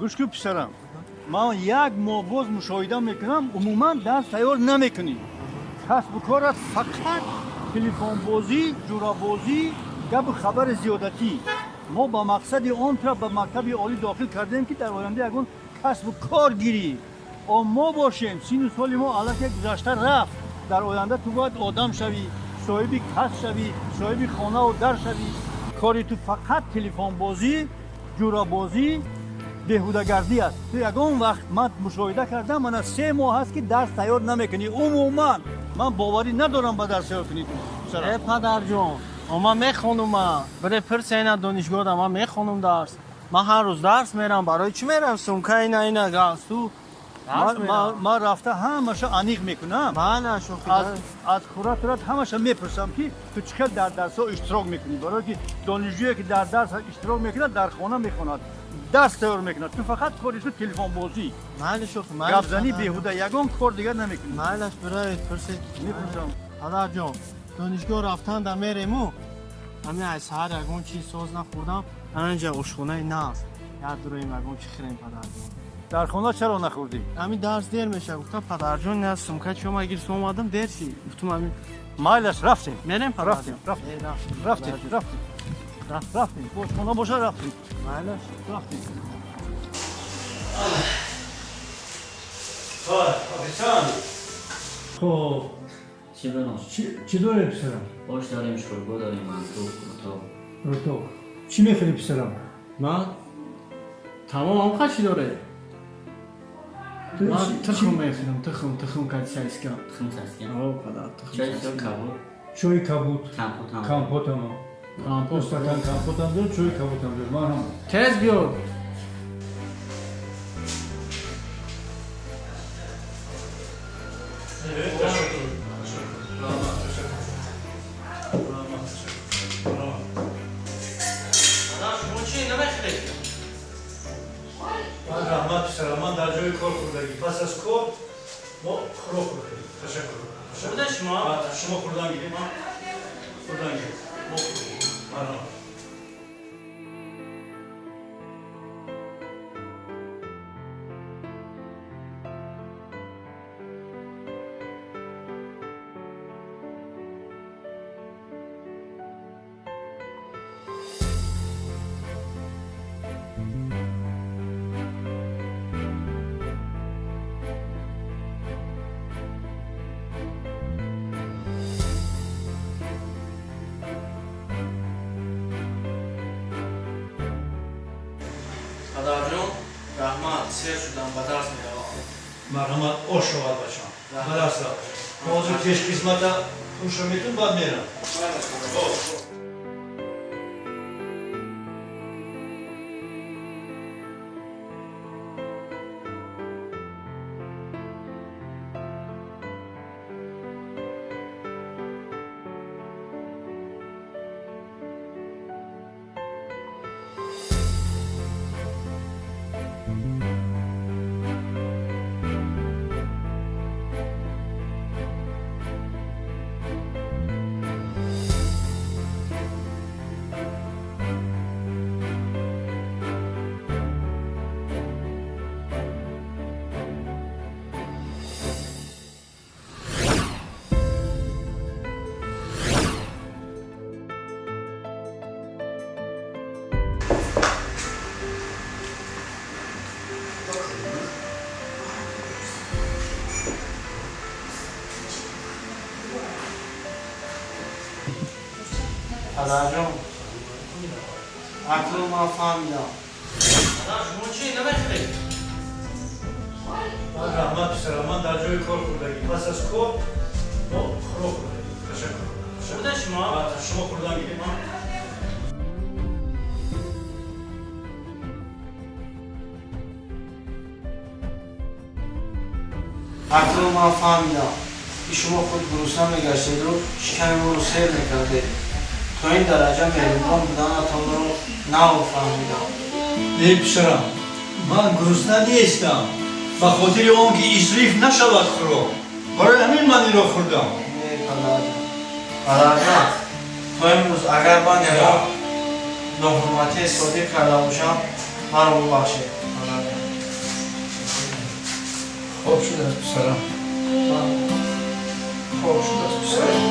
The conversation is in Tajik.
Гӯш кун, писарам, ман як моҳ боз мушоҳида мекунам, умуман дарс тайёр намекунӣ. Касбу корат фақат телефонбозӣ, ҷурабозӣ, гапу хабари зиёдатӣ. Мо ба мақсади он тура ба мактаби олӣ дохил кардем, ки дар оянда ягон касбу кор гирӣ. О мо бошем, сину соли мо аллакай гузашта рафт. Дар оянда ту бояд одам шавӣ, соҳиби касб шавӣ, соҳиби хонаву дар шавӣ. Кори ту фақат телефонбозӣ, ҷурабозӣ, беҳудагардӣ аст. Ту ягон вақт, ман мушоҳида кардам, мана 3 моҳ аст, ки дарс тайёр намекунӣ. Умуман ман боварӣ надорам ба дарс тайёр кунӣ ту, писарам. Э, падарҷон, о ман мехонум, ман бире пирса ина донишгоҳда, ман мехонум дарс, ман ҳар рӯз дарс мерам. Барои чӣ мерам? Сумка ина, ина галстук, дарс мерам. Ман рафта ҳамаша аниқ мекунам. Мана шӯхӣ. Аз кураторат ҳамаша мепурсам, ки ту чӣ хел дар дарсҳо иштирок мекунӣ, барое ки донишҷӯе, ки дар дарс иштирок мекунад, дар хона мехонад, дарс тайёр мекунад. Ту фақат кори ту телефонбозӣ, Майли, шӯхӣ, майли. гапзанӣ беҳуда, ягон кор дигар намекунӣ. Майлаш, биравед, пурсед. Мепурсам. Падарҷон, донишгоҳ рафтан да мерему, ҳамин ай саҳар ягон чиз соз нахӯрдам. Анҷа ошхонаи нағз як дуроем, ягон чи хӯрем, падарҷон. Дар хона чаро нахӯрдӣ? Ҳамин дарс дер меша гуфтам, падарҷон, на сумка чима гирифтам, омадам, дер ши, гуфтум ҳамин. Майлаш, рафтем. Мерем, падарҷон. Рафтем, рафтем. Э, рафтем. Рафтем. Падарҷон. Рафтем. Рафтем. Рафтем, ошхона боша, рафтем. Майлаш. Рафтем. Официант, хоб. Чӣ бинам? Чӣ дорем, писарам? Ош дорем, шӯрбо дорем, манту, қурутоб. Қурутоб. Чӣ мехӯрӣ, писарам? Ман тамом, ҳам чӣ доред? Ту Ман тухм мехӯрам, тухм, тухм кати сосиска. Тухм сосиска? О, падар, тухм. Чой, Сосиска. кабоб. Чои кабуд. Компот ҳам. Компотам. Компот. Стакан компотам дор, чои кабудам дор, ман ҳам. Тез биё. Падар, шумо чӣ намехӯред? Ман раҳмат, писарам, ман дар ҷои кор хӯрдагӣ. Пас аз кор мо хӯрок хӯрдем, ташаккур. Хӯрда шумо? Шумо хӯрдан гиред, хӯрдан гиред, мо хӯрдем, марҳамат. Падарҷон, раҳмат, сер шудам, ба дарс меравам. Марҳамат, ош шавад, бачам, ба дарс рав. Ҳозир пешхизмата пулша метун, баъд мерам. Падарҷон, акнун ман фаҳмидам. Падар, шумо чӣ намехӯред? Ман раҳмат, писарам, ман дар ҷои кор хӯрдагӣ. Пас аз кор мо хӯрок хӯрдем, ташаккур. Хӯрда шумо? Шумо хӯрдан гиред. Акнун ман фаҳмидам, ки шумо худ гурусна мегаштеду шиками моро сер мекардед. То ин дараҷа меҳрубон буданатонро нав фаҳмидам. Эй писарам, ман гурусна нестам. Ба хотири он ки исриф нашавад хӯрок, барои ҳамин ман инро хӯрдам. Не, падарҷон, падарҷон, то имрӯз агар ман ягон ноҳурматие содир карда бошам, маро бубахшед, падарҷон. Хоб шудааст, писарам, хоб шудааст, писарам.